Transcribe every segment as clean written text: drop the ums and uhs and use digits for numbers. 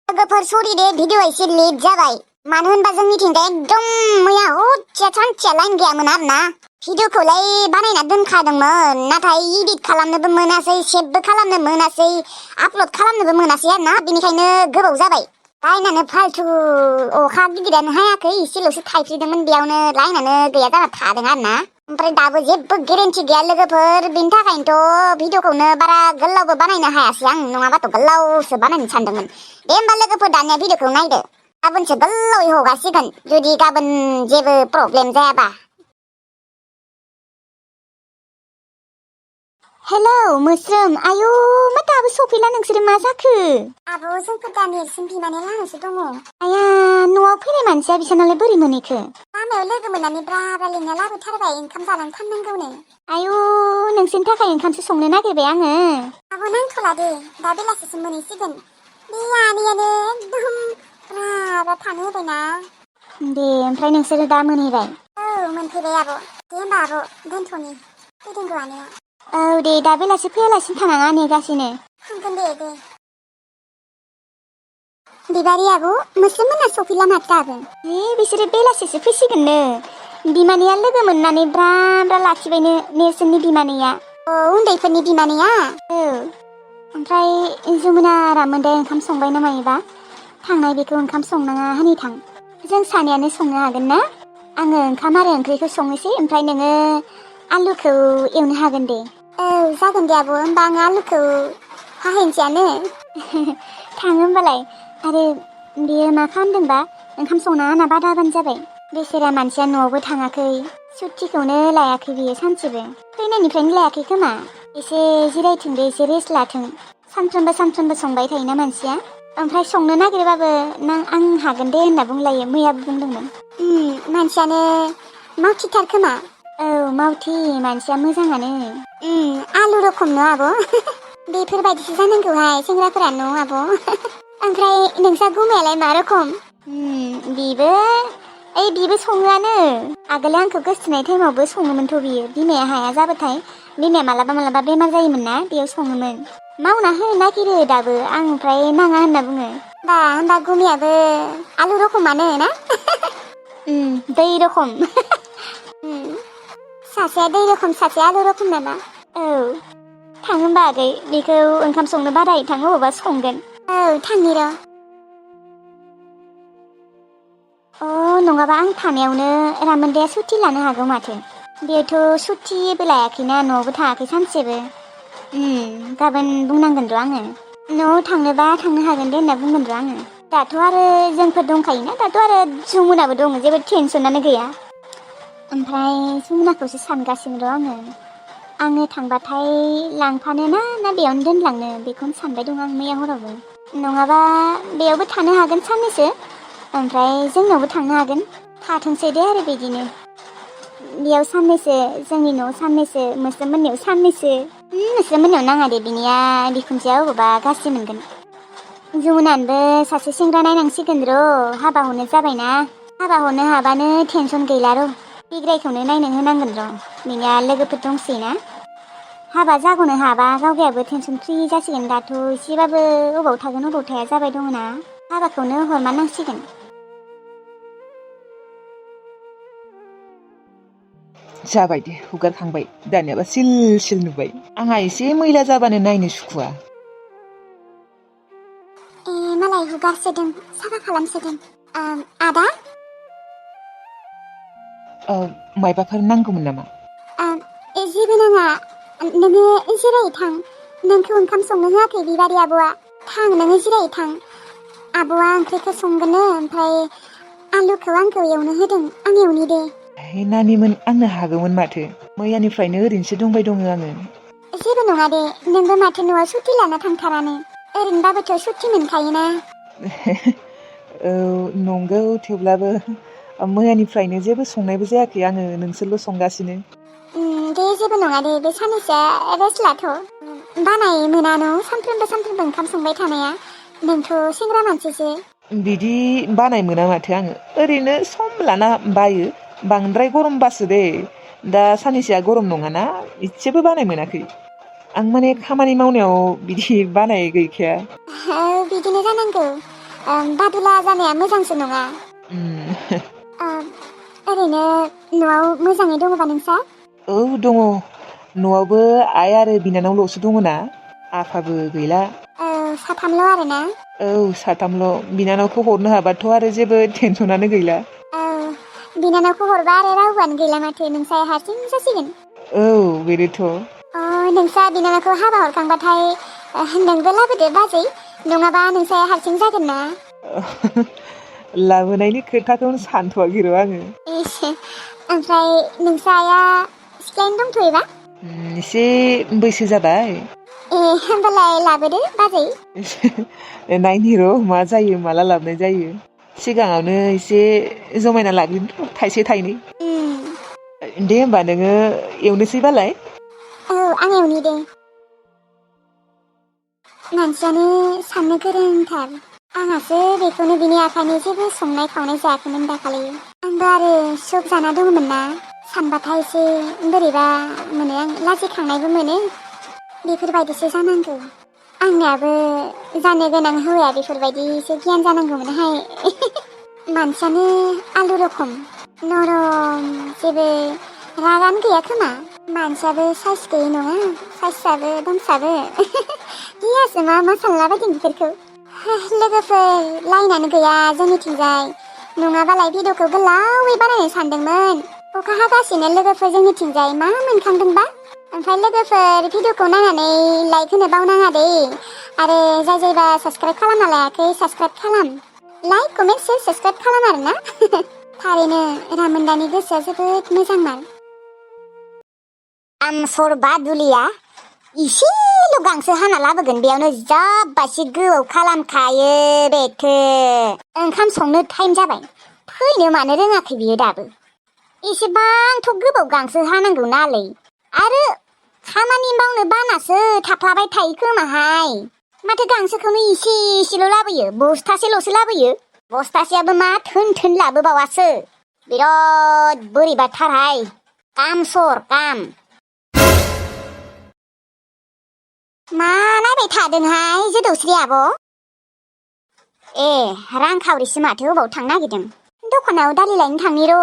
लोगोफोर सरि दे भिडिअ एसे लेट जाबाय मानो होनबा जोंनिथिंजाय एकदम मैया हदसे सानसेया लाइन गैयामोन आरोना भिडिअखौलाय बानायना दोनखादोंमोन नाथाय इडिट खालामनोबो मोनासै सेभबो खालामनो मोनासै आपल'ड खालामनोबो मोनासै आरोना बेनिखायनो गोबाव जाबाय लाइनानो फाल्थु अखा गिदिरानो हायाखै एसेल'सो थाइफ्रिदोंमोन बेयावनो लाइनानो गैया जाना थादों आरोना ओमफ्राय दाबो जेबो गेरेन्टि गैया लोगोफोर बेनि थाखायनोथ' भिडिअखौनो बारा गोलावबो बानायनो हायासै आं नङाबाथ' गोलावसो बानायनो सानदोंमोन दे होमबा लोगोफोर दानिया भिडिअखौ नायदो गाबोनसो गोलावै हगारसिगोन जुदि गाबोन जेबो प्रब्लेम जायाबा हेलौ मोस्रोम आयौ मा दाबो सफैला नोंसोरो मा जाखो आब' जोंफोर दा नेरसोन बिमानि लामायावसो दङ आया न'आव फैनाय मानसिया बिसानालाय बोरै मोनहैखो लामायाव लोगो मोननानै ब्रा ब्रा लिंना लाबोथारबाय ओंखाम जानानै थांनांगौनो आयौ नोंसोरनि थाखाय ओंखामसो संनो नागिरबाय आङो आब' नांथ'ला दे दा बेलासिसिम मोनहैसिगोन बे आनैयानो एकदम ब्रा ब्रा थानो होबायना दे ओमफ्राय नोंसोरो दा मोनहैबाय औ मोनफैबाय आब' दे होमबा आब' दोनथ'नि फैदों र' आनैया औ दे दा बेलासि फैयालासिनो थानाङा नेगासिनो थांगोन दे बिबारि आब' मोस्रोममोनहा सफैला माथो दाबो बिसोरो बेलासिसो फैसिगोननो बिमानैया लोगो मोननानै ब्रा ब्रा लाखिबायनो नेरसोननि बिमानैया उन्दैफोरनि बिमानैया औ ओमफ्राय जमुना रामोनदाया ओंखाम संबाय ना मायोबा थांनाय बेखौ ओंखाम संनाङा हानि थां जों सानैयानो संनो हागोन ना आङो ओंखाम आरो ओंख्रिखौ संनोसै ओमफ्राय नोङो आलुखौ एवनो हागोन दे औ जागोन दे आब' होमबा आङो आलुखौ हाहैनोसैयानो थाङो होमबालाय आरो बेयो मा खालामदोंबा ओंखाम संना होना बादा होबानो जाबाय बेसेरा मानसिया न'आवबो थाङाखै सुटिखौनो लायाखै बियो सानसेबो फैनायनिफ्रायनो लायाखै खोमा एसे जिरायथों दे एसे रेस्ट लाथों सानफ्रोमबो संबाय थायोना मानसिया ओमफ्राय संनो नागिरबाबो आं हागोन दे होनना बुंलायो मैयाबो बुंदोंमोन मानसियानो मावथिथार खोमा औ मावथि मानसिया मोजाङानो आलु रखम न' आब' बेफोरबायदिसो जानांगौहाय सेंग्राफोरा न' आब' ओमफ्राय नोंसा गुमायालाय मा रखम बिबो सङोआनो आगोल आंखौ गोसथोनाय टाइमावबो सङोमोनथ' बियो बिमाया हाया जाबाथाय बिमाया मालाबा बेमार जायोमोन ना बेयाव सङोमोन मावना होनो नागिरो दाबो आं ओमफ्राय नाङा होनना बुङो होमबा गुमियाबो आलु रखमानो ना दै रखम सासेया दै रखम सासेया आलु रखम नामा औ थां होमबा आगै बेखौ ओंखाम संनो बादाय थां अबावबा संगोन औ थांनि र' नङाबा आं थानायावनो रामोनदाया सुथि लानो हागौ माथो बेथ' सुथिबो लायाखैना न'आवबो थाङाखै सानसेबो गाबोन बुंनांगोन र' आङो न'आव थांनोबा थांनो हागोन दे होनना बुंगोन र' आङो दाथ' आरो जोंफोर दंखायोना दाथ' आरो जमुनाबो दङ जेबो टेनसनानो गैया ओमफ्राय जमुनाखौसो सानगासिनो र' आङो थांबाथाय लांफानो ना बेयावनो दोनलांनो बेखौनो सानबाय दं आं मैया हरावबो नङाबा बेयावबो थानो हागोन साननैसो ओमफ्राय जोंनावबो थांनो हागोन थाथोंसै दे आरो बिदिनो बेयाव साननैसो जोंनि न'आव साननैसो मोस्रोममोननियाव साननैसो मोस्रोममोननियाव नाङा दे बिनिया बिखुनजोआ अबावबा गाज्रि मोनगोन जमुनानोबो सासे सेंग्रा नायनांसिगोन र' हाबा हरनो जाबायना हाबा हरनो हाबानो टेनसन गैला र' बिग्रायखौनो नायनो होनांगोन र' बिनिया लोगोफोर दंसैना हाबा जाग'नो हाबा गावगायाबो टेनसन फ्रि जासिगोन दाथ' एसेबाबो अबाव थागोन अबाव थाया जाबाय दङना हाबाखौनो हरमारनांसिगोन जाबाय दे हुगारखांबाय दानियाबा सिल सिल नुबाय आंहा एसे मैला जाबानो नायनो सुखुवा मालाय हुगारसोदों साफा खालामसोदों आदा मायबाफोर नांगौमोन नामा जेबो नाङा नोङो जिरायै थां नोंखौ ओंखाम संनो होआखै बिबारि आब'आ थां नोङो जिरायै थां आब'आ ओंख्रिखौ संगोनो ओमफ्राय आलुखौ आंखौ एवनो होदों आं एवनि दे नानिमोन आंनो हागौमोन माथो मैयानिफ्रायनो ओरैनोसो दंबाय दङ आङो जेबो नङा दे नोंबो माथो न'आव सुथि लाना थांथारानो ओरैनोबाबोथ' सुथि मोनखायोना औ नंगौ थेवब्लाबो मैयानिफ्रायनो जेबो संनायबो जायाखै आङो नोंसोरल' संगासिनो दे जेबो नङा दे बे साननैसोआ रेस्ट लाथ' बानाय मोना न' सानफ्रोमबो ओंखाम संबाय थानाया नोंथ' सेंग्रा मानसिसो बिदि बानाय मोना माथो आङो ओरैनो सम लाना बायो बांद्राय गरमबासो दे दा साननैसोआ गरम नङाना इसेबो बानाय मोनाखै आं माने खामानि मावनायाव बिदि बानाय गैखाया बिदिनो जानांगौ बादुला जानाया मोजांसो नङा ओरैनो न'आव मोजाङै दङबा नोंसा? औ दङ न'आवबो आइ आरो बिनानावल'सो दङ ना आफाबो गैला साथामल' आरोना? औ साथामल' बिनानावखौ हरनो हाबाथ' आरो जेबो टेनसनानो गैला बिनानावखौ हरबा आरो रावबोआनो गैला माथो नोंसा हारसिं जासिगोन औ बेनोथ' नोंसा बिनानावखौ हाबा हरखांबाथाय नोंबो लाबोदो बाजै नङाबा नोंसा हारसिं जागोन ना लाबोनायनि खोथाखौनो सानथ'वाखै र' आङो ओमफ्राय नोंसा आइया सिख्लायैनो दंथ'योबा? एसे बैसो जाबाय होमबालाय लाबोदो बाजै नायनि र' मा जायो माला लाबोनाय जायो सिगाङावनो एसे जमायना लाग्रोनि थाइसे थाइनै दे होमबा नोङो एवनोसैबालाय आं एवनि दे मानसियानो साननो गोरोंथार आंहासो बेखौनो बिनि आखाइनि जेबो संनाय खावनाय जायाखैमोन दाखालि आंबो आरो सक जाना दङमोन ना सानबाथाय एसे बोरैबा मोनो आं लाजिखांनायबो मोनो बेफोरबायदिसो जानांगौ आंनियाबो जानो गोनां हौवाया बेफोरबायदिसो गियान जानांगौमोनहाय मानसियानो आलु रखम नरम जेबो रागानो गैया खोमा मानसियाबो साइस गैयै नङा साइसआबो दंसाबो गियासो मा सानलाबायदों बेफोरखौ लोगोफोर लाइनानो गैया जोंनिथिंजाय नङाबालाय भिडिअखौ गोलावै बानायनो सानदोंमोन अखा हागासिनो लोगोफोर जोंनिथिंजाय मा मोनखांदोंबा ओमफ्राय लोगोफोर भिडिअखौ नायनानै लाइक होनो बावनाङा दे आरो जायबा साबस्क्राइब खालामना लायाखै साबस्क्राइब खालाम लाइक कमेन्ट शेयार साबस्क्राइब खालाम आरोना थारैनो रामोन्दानि गोसोआ जोबोद मोजांमोन आमसर बादुलिया इसेल' गांसो हाना लाबोगोन बेयावनो जाबासि गोबाव खालामखायो बेथो ओंखाम संनो टाइम जाबाय फैनो मानो रोङाखै बियो दाबो एसेबांथ' गोबाव गांसो हानांगौ नालै आरो खामानि मावनो बानासो थाफ्लाबाय थायो खोमाहाय माथो गांसोखौनो इसेल' लाबोयो बस्थासेल'सो लाबोयो बस्थासेयाबो मा थोन लाबोबावासो बिराद बोरैबाथारहाय कामसर काम मा नायबाय थादोंहाय जोदौस्रि आब' रांखावरिसो माथो अबाव थांनो नागिरदों दखानाव दालि लायनो थांनि र'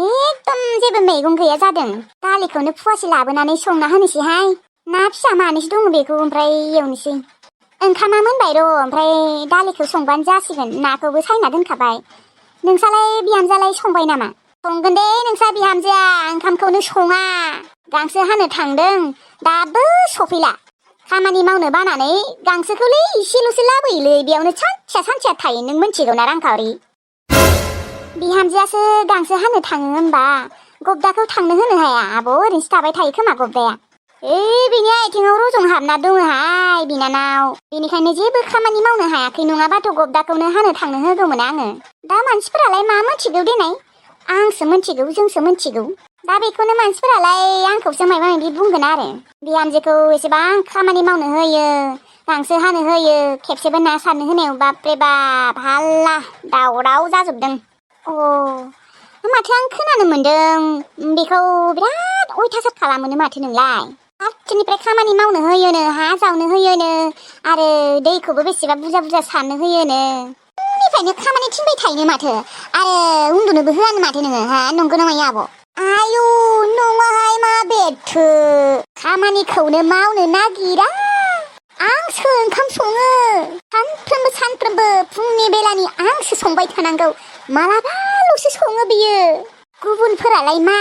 एकदम जेबो मैगं गैया जादों दालिखौनो फुवासे लाबोनानै संना होनोसैहाय ना फिसा मानैसो दङ बेखौ ओमफ्राय एवनोसै ओंखामा मोनबाय र' ओमफ्राय दालिखौ संबानो जासिगोन नाखौबो सायना दोनखाबाय नोंसालाय बिहामजोआलाय संबाय नामा संगोन दे नोंसा बिहामजोआ ओंखामखौनो सङा गांसो हानो थांदों दाबो सफैला खामानि मावनो बानानै गांसोखौलै इसेल'सो लाबोयोलै बेयावनो सानसेया थायो नों मिथिगौ ना रांखावरि बिहामजोआसो गांसो हानो थाङो होनबा गब्दाखौ थांनो होनो हाया आब' ओरैनोसो थाबाय थायो खोमा गब्दाया बिनि आथिङाव रजं हाबना दङहाय बिनानाव बेनिखायनो जेबो खामानि मावनो हायाखै नङाबाथ' गब्दाखौनो हानो थांनो होगौमोन आङो दा मानसिफोरालाय मा मिथिगौ देनाय आंसो मिथिगौ जोंसो मिथिगौ दा बेखौनो मानसिफोरालाय आंखौसो माबा माबि बुंगोन आरो बिहामजोखौ एसेबां खामानि मावनो होयो गांसो हानो होयो खेबसेबो ना सारनो होनायाव बाप्रे बाप हाल्ला दावराव जाजोबदों माथो आं खोनानो मोन्दों बेखौ बिराद अयथासार खालामोनो माथो नोंलाय फारसेनिफ्राय खामानि मावनो होयोनो हा जावनो होयोनो आरो दैखौबो बेसेबा बुरजा सारनो होयोनो फुंनिफ्रायनो खामानि थिनबाय थायोनो माथो आरो उन्दुनोबो होआनो माथो नोङो हा नंगौ ना नङा आब' आयु नङाहाय मा बेथो खामानिखौनो मावनो नागिरा आंसो ओंखाम सङो सानफ्रोमबो फुंनि बेलानि आंसो संबाय थानांगौ मालाबाल'सो सङो बियो गुबुनफोरालाय मा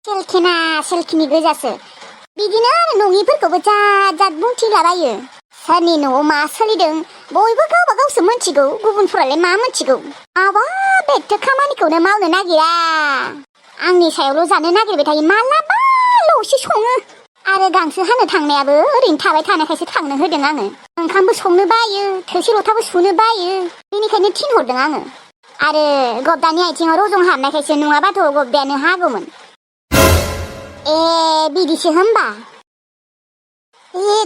सेलखिनि गोजासो बिदिनो आरो नङिफोरखौबो जात बुंथिलाबायो सोरनि न'आव मा सोलिदों बयबो गावबा गावसो मिथिगौ गुबुनफोरालाय मा मिथिगौ आबा बेथो खामानिखौनो मावनो नागिरा आंनि सायावल' जानो नागिरबाय थायो मालाबाल'सो सङो आरो गांसो हानो थांनायाबो ओरैनो थाबाय थानायखायसो थांनो होदों आङो ओंखामबो संनो बायो थोरसि लथाबो सुनो बायो बेनिखायनो थिनहरदों आङो आरो गब्दानि आथिङाव रजं हाबनायखायसो नङाबाथ' गब्दायानो हागौमोन बिदिसो होमबा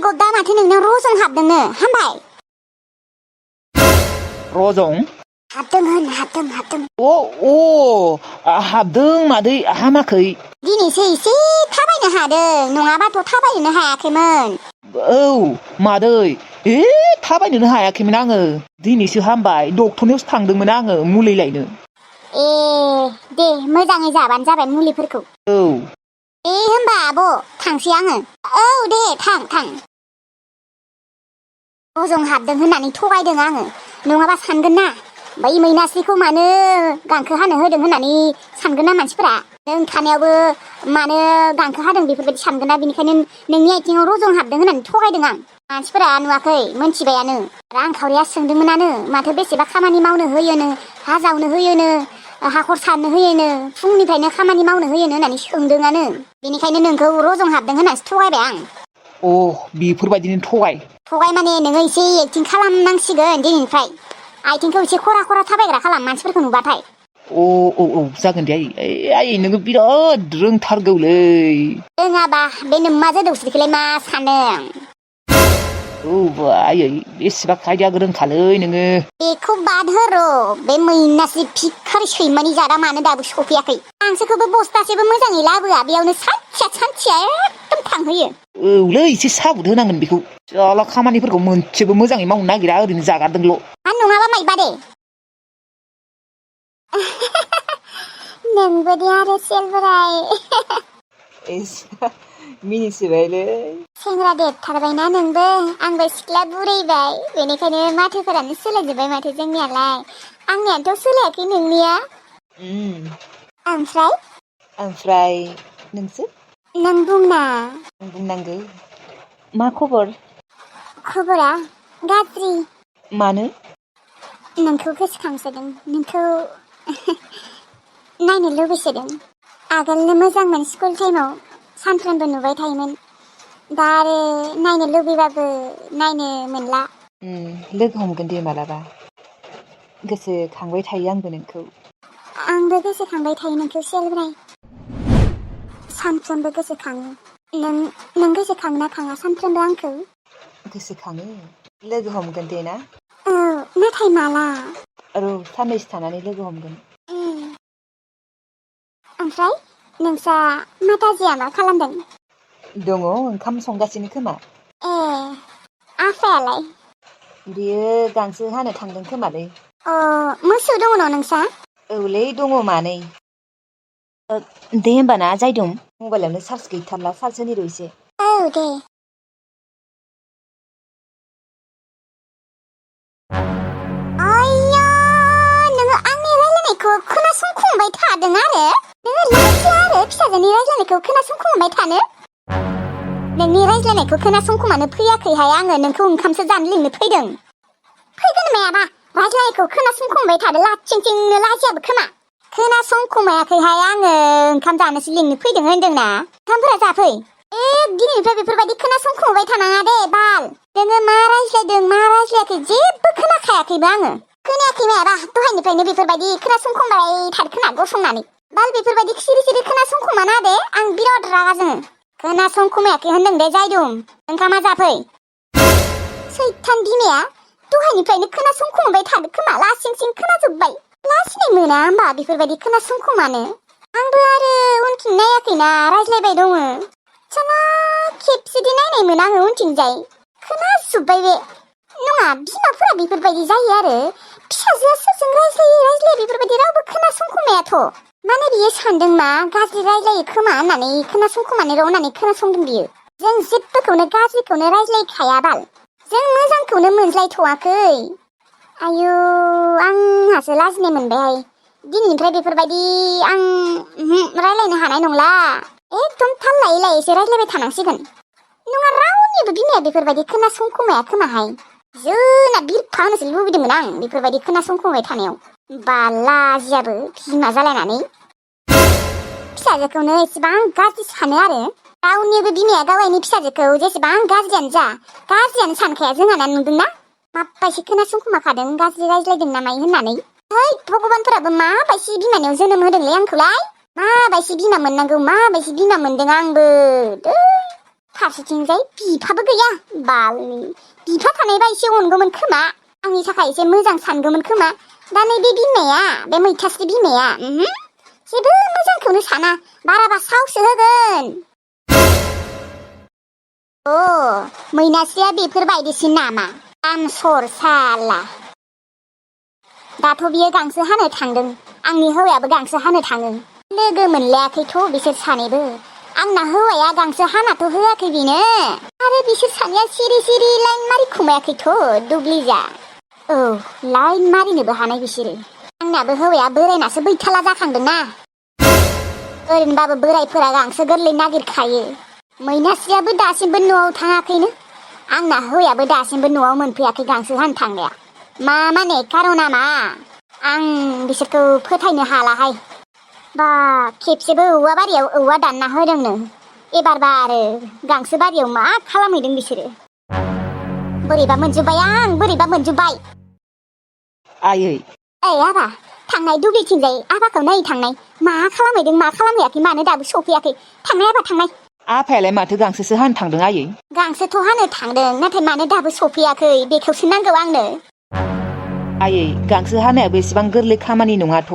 गब्दा माथो नोंनाव रजं हाबदोंनो हामबाय रजं हाबदों होन हाबदों हाबदों मादै हामाखै दिनैसो एसे थाबायनो हादों नङाबाथ' थाबायनो हायाखैमोन औ मादै थाबायनोनो हायाखैमोन आङो दिनैसो हामबाय डक्टरनियावसो थांदोंमोन आङो मुलि लायनो ए दे मोजाङै जाबानो जाबाय मुलिफोरखौ औ होमबा आब' थांसै आङो औ दे थां हजों हाबदों होननानै थगायदों आङो नङाबा सानगोन ना बै मैनास्रिखौ मानो गांखो हानो होदों होननानै सानगोन ना मानसिफोरा नों थानायावबो मानो गांखो हादों बेफोरबायदि सानगोन ना बेनिखायनो नोंनि आथिङाव रजं हाबदों होननानै थगायदों आं मानसिफोरा नुवाखै मोनथिबायानो रांखावरिया सोंदोंमोनानो माथो बेसेबा खामानि मावनो होयोनो हा जावनो होयोनो हाखर सारनो होयोनो फुंनिफ्रायनो खामानि मावनो होयोनो होननानै सोंदोंआनो बेनिखायनो नोंखौ रजं हाबदों होननानैसो थगायबाय आं बेफोरबायदिनो थगाय माने नोङो एसे एक्टिं खालामनांसिगोन दिनैनिफ्राय आथिंखौ एसे खरा थाबायग्रा खालाम मानसिफोरखौ नुबाथाय औ जागोन दे आयै नोङो बिराद रोंथारगौलै रोङाबा बे नोम्माजो दौस्रिखौलाय मा सानदों आयै बेसेबा खायदा गोरोंखालै नोङो बेखौ बाद हो बे मैनास्रि भिखारि सैमानि जादा मानो दाबो सफैयाखै गांसोखौबो बस्थासेबो मोजाङै लाबोआ बेयावनो सानसेया एकदम थांहोयो औलै एसे साबुद होनांगोन बेखौ जाला खामानिफोरखौ मोनसेबो मोजाङै मावनो नागिरा ओरैनो जागारदोंल' नङाबा माइबा दे नोंबो दे आरो सेलबोराय मिनिसोबायलै सेंग्रा देरथारबायना नोंबो आंबो सिख्ला बुरैबाय बेनिखायनो माथोफोरानो सोलायजोब्बाय माथो जोंनियालाय आंनियाथ' सोलायाखै नोंनिया ओमफ्राय नोंसो नों बुंना बुंनांगौ मा खबरा गाज्रि मानो नोंखौ गोसोखांसोदों नोंखौ नायनो लुबैसोदों आगोलनो मोजांमोन स्कुल टाइमाव सानफ्रोमबो नुबाय थायोमोन दा आरो नायनो लुबैबाबो नायनो मोनला लोगो हमगोन दे मालाबा गोसोखांबाय थायो आंबो गोसोखांबाय थायो नोंखौ सेलब्राय सानफ्रोमबो गोसोखाङो नों गोसोखाङो ना खाङा सानफ्रोमबो आंखौ गोसोखाङो लोगो हमगोन दे ना औ नाथाय माला साननैसो थानानै लोगो हमगोन ओमफ्राय नोंसा माताजिया मा खालामदों दङ ओंखाम संगासिनो खोमा आफायालाय बियो गांसो हानो थांदों खोमालै मोसौ दङ न नोंसा औलै दङ मानै दे होमबा ना जायदं मबाइलावनो चार्ज गैथारला चार्ज होनि र' एसे औ दे आयया नोङो आंनि रायलायनायखौ खोनासंखुंबाय थादों आरो नोङो लाजिया आरो फिसाजोनि रायज्लायनायखौ खोनासंखुंबाय थानो नोंनि रायज्लायनायखौ खोनासंखुमानो फैयाखैहाय आङो नोंखौ ओंखामसो जानो लिंनो फैदों फैगोन मायाबा रायज्लायनायखौ खोनासंखुंबाय थादो लाथिंथिंनो लाजियाबो खोमा खोनासंखुमायाखैहाय आङो ओंखाम जानोसो लिंनो फैदों होनदोंना ओंखामफोरा जाफै दिनैनिफ्राय बेफोरबायदि खोनासंखुंबाय थानाङा दे बाल नोङो मा रायज्लायदों मा रायज्लायाखै जेबो खोनाखायाखैबो आङो खोनायाखै मायाबा दहायनिफ्रायनो बेफोरबायदि खोनासंखुंबाय थादो खोना गसंनानै बाल बेफोरबायदि सिरि सिरि खोनासंखुमाना दे आं बिराद रागा जोङो खोनासंखुमायाखै होनदों दे जायदुम ओंखामा जाफै सैथान बिमाया दहायनिफ्रायनो खोनासंखुंबाय थादो खोमा लासिंसिं खोनाजोब्बाय लासिनाय मोना होमबा बेफोरबायदि खोनासंखुमानो आंबो आरो उनथिं नायाखैना रायज्लायबाय दङ साला खेबसेदि नायनायमोन आङो उनथिंजाय खोनाजोब्बाय बे नङा बिमाफोरा बेफोरबायदि जायो आरो फिसाजोआ सोरजों रायज्लाया बेफोरबायदि रावबो खोनासंखुमायाथ' माने बियो सानदों मा गाज्रि रायज्लायो खोमा होननानै खोनासंखुमानो र' होननानै खोनासंदों बियो जों जेबोखौनो गाज्रिखौनो रायज्लायखाया बाल जों मोजांखौनो मोनज्लायथ'वाखै आयु आंहासो लाजिनाय मोनबायहाय दिनैनिफ्राय बेफोरबायदि आं रायज्लायनो हानाय नंला एकदम थाल लायै लायैसो रायज्लायबाय थानांसिगोन नङा रावनिबो बिमाया बेफोरबायदि खोनासंखुमाया खोमाहाय जोंना बिरफा होनोसो लुबैदोंमोन आं बेफोरबायदि खोनासंखुमाय थानायाव बालाजियाबो बिमा जालायनानै फिसाजोखौनो एसेबां गाज्रि सानो आरो रावनिबो बिमाया गावनि फिसाजोखौ जेसेबां गाज्रियानो सानखाया जोंहाना नुदोंना माबायदि खोनासंखुमाखादों गाज्रि रायज्लायदों ना मायो होननानै भगबानफोराबो माबायदि बिमानियाव जोनोम होदोंलै आंखौलाय माबायदि बिमा मोननांगौ माबायदि बिमा मोनदों आंबो फारसेथिंजाय बिफाबो गैया बालनि बिफा थानायबा एसे अनगौमोन खोमा आंनि थाखाय एसे मोजां सानगौमोन खोमा दा नैबे बिमाया बे मैथास्रि बिमाया जेबो मोजांखौनो साना बाराबा सावसो होगोन अ मैनास्रिया बेफोरबायदिसो नामा आमसर साला दाथ' बियो गांसो हानो थांदों आंनि हौवायाबो गांसो हानो थाङो लोगो मोनलायाखैथ' बिसोर सानैबो आंना हौवाया गांसो हानाथ' होआखै बेनो आरो बिसोर सानैया सिरि सिरि लाइन मारि खुमायाखैथ' दुब्लिजा औ लाइन मारिनोबो हानाय बिसोरो आंनाबो हौवाया बोरायनासो बैथाला जाखांदोंना ओरैनोबाबो बोरायफोरा गांसो गोरलै नागिरखायो मैनास्रियाबो दासिमबो न'आव थाङाखैनो आंना हौवायाबो दासिमबो न'आव मोनफैयाखै गांसो हानो थांनाया मा माने कारना मा आं बिसोरखौ फोथायनो हालाहाय बा खेबसेबो औवा बारियाव औवा दानना होदोंनो एबारबा आरो गांसो बारियाव मा खालामहैदों बिसोरो बोरैबा मोनजोब्बाय आं बोरैबा मोनजोब्बाय आयै ओइ आबा थांनाय दुब्लिथिंजाय आबाखौ नायै थांनाय मा खालामहैदों मा खालामहैयाखै मानो दाबो सफैयाखै थांनाय आबा थांनाय आफायालाय माथो गांसोसो हानो थांदों आयै गांसोथ' हानो थांदों नाथाय मानो दाबो सफैयाखै बेखौसो नांगौ आंनो आयै गांसो हानायाबो एसेबां गोरलै खामानि नङाथ'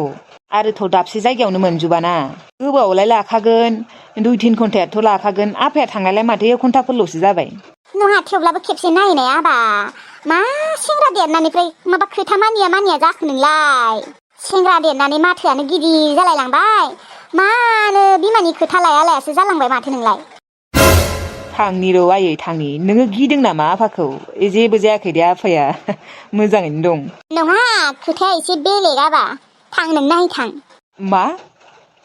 आरोथ' दाबसे जायगायावनो मोनजोबाना गोबावलाय लाखागोन 2-3 घन्टायाथ' लाखागोन आफाया थांनायलाय माथो 1 घन्टाफोरल'सो जाबाय नङा थेवब्लाबो खेबसे नायनाय आबा मा सेंग्रा देरनायनिफ्राय माबा खोथा मानिया जाखो नोंलाय सेंग्रा देरनानै माथोआनो गिदिर जालायलांबाय मानो बिमानि खोथा लाया लायासो जालांबाय माथो नोंलाय थांनि र' आयै थांनि नोङो गिदों नामा आफाखौ जेबो जायाखै दे आफाया मोजाङैनो दं नङा खोथाया एसे बेलेग आबा थां नों नाय थां मा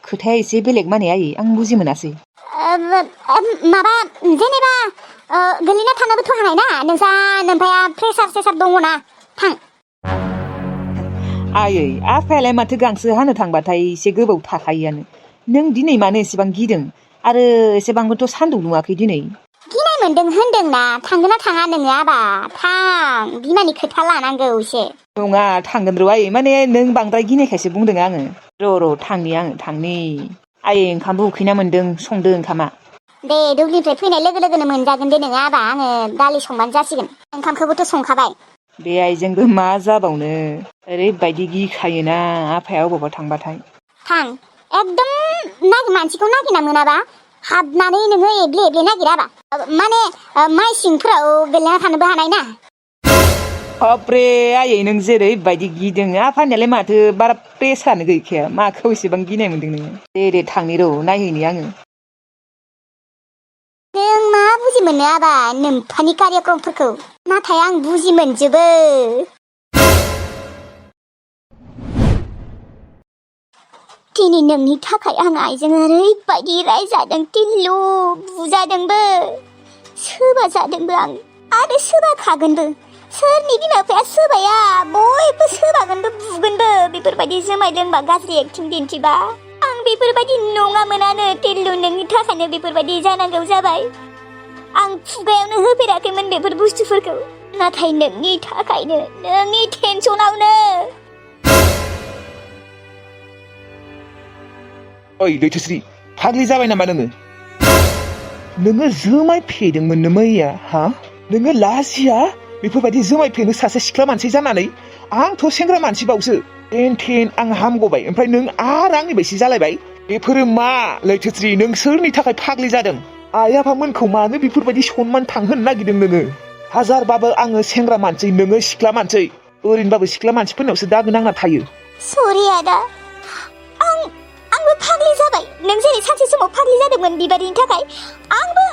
खोथाया एसे बेलेग माने आयै आं बुजि मोनासै माबा जेनेबा गोलैना थानोबोथ' हानाय ना नोंसा नोमफाया प्रेसार दङना थां आयै आफायालाय माथो गांसो हानो थांबाथाय एसे गोबाव थाखायोआनो नों दिनै मानो एसेबां गिदों आरो एसेबांबोथ' सान्दुं दुङाखै दिनै गिनाय मोनदों होनदोंना थांगोन ना थाङा नोङो आबा थां बिमानि खोथा लानांगौ एसे नङा थांगोन र' आयै माने नों बांद्राय गिनायखायसो बुंदों आङो र' थांनि आयै ओंखामबो उखैना मोन्दों संदो ओंखामा दे दुब्लिनिफ्राय फैनाय लोगो लोगोनो मोनजागोन दे नोङो आबा आङो दालि संबानो जासिगोन ओंखामखौबोथ' संखाबाय बे आइजोंबो मा जाबावनो ओरैबायदि गिखायोना आफाया अबावबा थांबाथाय थां एकदम मानसिखौ नागिरना मोनाबा हाबनानै नोङो एब्ले एब्ले नागिराबा माने माइ सिंफोराव गोलैना थानोबो हानाय ना बाब्रे आयै नों जेरैबायदि गिदों आफानियालाय माथो बारा प्रेसारानो गैखाया माखौ एसेबां गिनाय मोन्दों नोङो दे थांनि र' नायहैनि आङो नों मा बुजि मोनो आबा नोम्फानि कार्यक्रमफोरखौ नाथाय आं बुजि मोनजोबो दिनै नोंनि थाखाय आं आइजों ओरैबायदि रायजादों टिल्लु बुजादोंबो सोबा जादोंबो आं आरो सोबाखागोनबो सोरनि बिमा बिफाया सोबाया बयबो सोबागोनबो बुगोनबो बेफोरबायदि जुमाय लोंबा गाज्रि एक्टिं दिन्थिबा आं बेफोरबायदि नङामोनानो टिल्लु नोंनि थाखायनो बेफोरबायदि जानांगौ जाबाय आं खुगायावनो होफेराखैमोन बेफोर बुस्थुफोरखौ नाथाय नोंनि थाखायनो नोंनि टेनसनावनो ओइ दैथोस्रि फाग्लि जाबाय नामा नोङो जुमाय फेदोंमोननो मैया हा नोङो लाजिया बेफोरबायदि जुमाय फेनो सासे सिख्ला मानसि जानानै आंथ' सेंग्रा मानसिबावसो टेन आं हामगबाय ओमफ्राय नों आरो आंनि बायसि जालायबाय बेफोरो मा लैथोस्रि नों सोरनि थाखाय फाग्लि जादों आइ आफामोनखौ मानो बेफोरबायदि सनमान थांहोनो नागिरदों नोङो हाजारबाबो आङो सेंग्रा मानसि नोङो सिख्ला मानसि ओरैनोबाबो सिख्ला मानसिफोरनावसो दागो नांना थायो सरि आदा आंबो फाग्लि जाबाय नों जेरै सानसे समाव फाग्लि जादोंमोन बिबारिनि थाखाय आंबो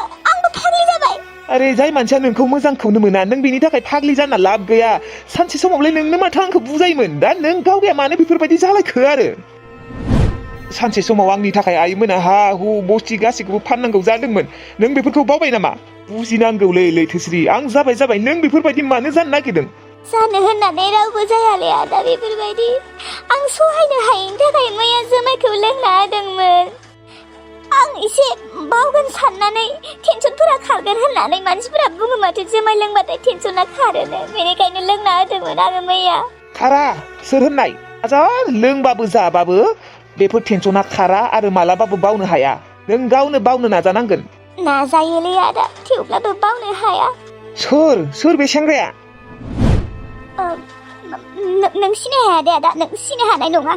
फाग्लि जाबाय अरे जाय मानसिया नोंखौ मोजांखौनो मोना नों बेनि थाखाय फाग्लि जाना लाब गैया सानसे समावलाय नोंनो माथो आंखौ बुजायोमोन दा नों गावगाया मानो बेफोरबायदि जालायखो आरो सानसे समाव आंनि थाखाय आइमोना हा हु बस्ति गासैखौबो फाननांगौ जादोंमोन नों बेफोरखौ बावबाय नामा बुजिनांगौलै लैथोस्रि आं जाबाय नों बेफोरबायदि मानो जानो नागिरदों जानो होननानै रावबो जायालै आदा बेफोरबायदि आं सहायनो हायैनि थाखाय मैया जुमायखौ लोंना होदोंमोन आं एसे बावगोन साननानै टेनसनफोरा खारगोन होननानै मानसिफोरा बुङो माथो जुमाय लोंबाथाय टेनसना खारोनो बेनिखायनो लोंना होदोंमोन आङो मैया खारा सोर होननाय हाजार लोंबाबो जाबाबो बेफोर टेनसना खारा आरो मालाबाबो बावनो हाया नों गावनो बावनो नाजानांगोन नाजायोलै आदा थेवब्लाबो बावनो हाया सोर बे सेंग्राया नों सिनाय हाया दे आदा नों सिनाय हानाय नङा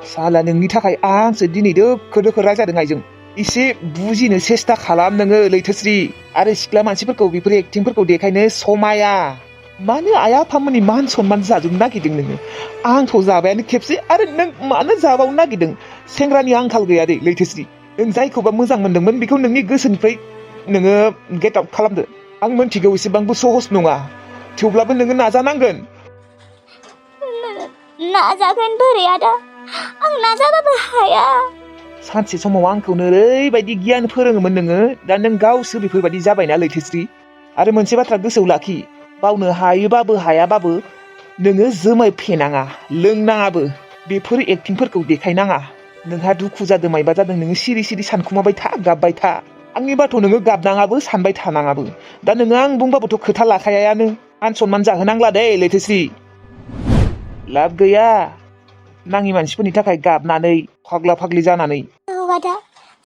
साला नोंनि थाखाय आंसो दिनै दोखो दोखो रायजादों आइजों एसे बुजिनो सेस्था खालाम नोङो लैथोश्री आरो सिख्ला मानसिफोरखौ बेफोर एक्टिंफोरखौ देखायनो समाया मानो आइ आफामोननि मान सनमान जाजोबनो नागिरदों नोङो आंथ' जाबायानो खेबसे आरो नों मानो जाबावनो नागिरदों सेंग्रानि आंखाल गैया दे लैथोश्री नों जायखौबा मोजां मोनदोंमोन बेखौ नोंनि गोसोनिफ्राय नोङो गेट आउट खालामदो आं मोनथिगौ एसेबांबो सहस नङा थेवब्लाबो नोङो नाजानांगोन नाजागोन बोरै आदा आं नाजाबाबो हाया सानसे समाव आंखौनो ओरैबायदि गियान फोरोङोमोन नोङो दा नों गावसो बेफोरबायदि जाबायना लैथोश्री आरो मोनसे बाथ्रा गोसोआव लाखि बावनो हायोबाबो हायाबाबो नोङो जोमाय फेनाङा लोंनाङाबो बेफोर एक्टिंफोरखौ देखायनाङा नोंहा दुखु जादों मायबा जादों नोङो सिरि सिरि सानखुमाबाय था गाबबाय था आंनिबाथ' नोङो गाबनाङाबो सानबाय थानाङाबो दा नोङो आं बुंबाबोथ' खोथा लाखायानो मान सनमान जाहोनांला दे लैथोश्री लाब गैया नाङि मानसिफोरनि थाखाय गाबनानै फाग्ला फाग्लि जानानै औ आदा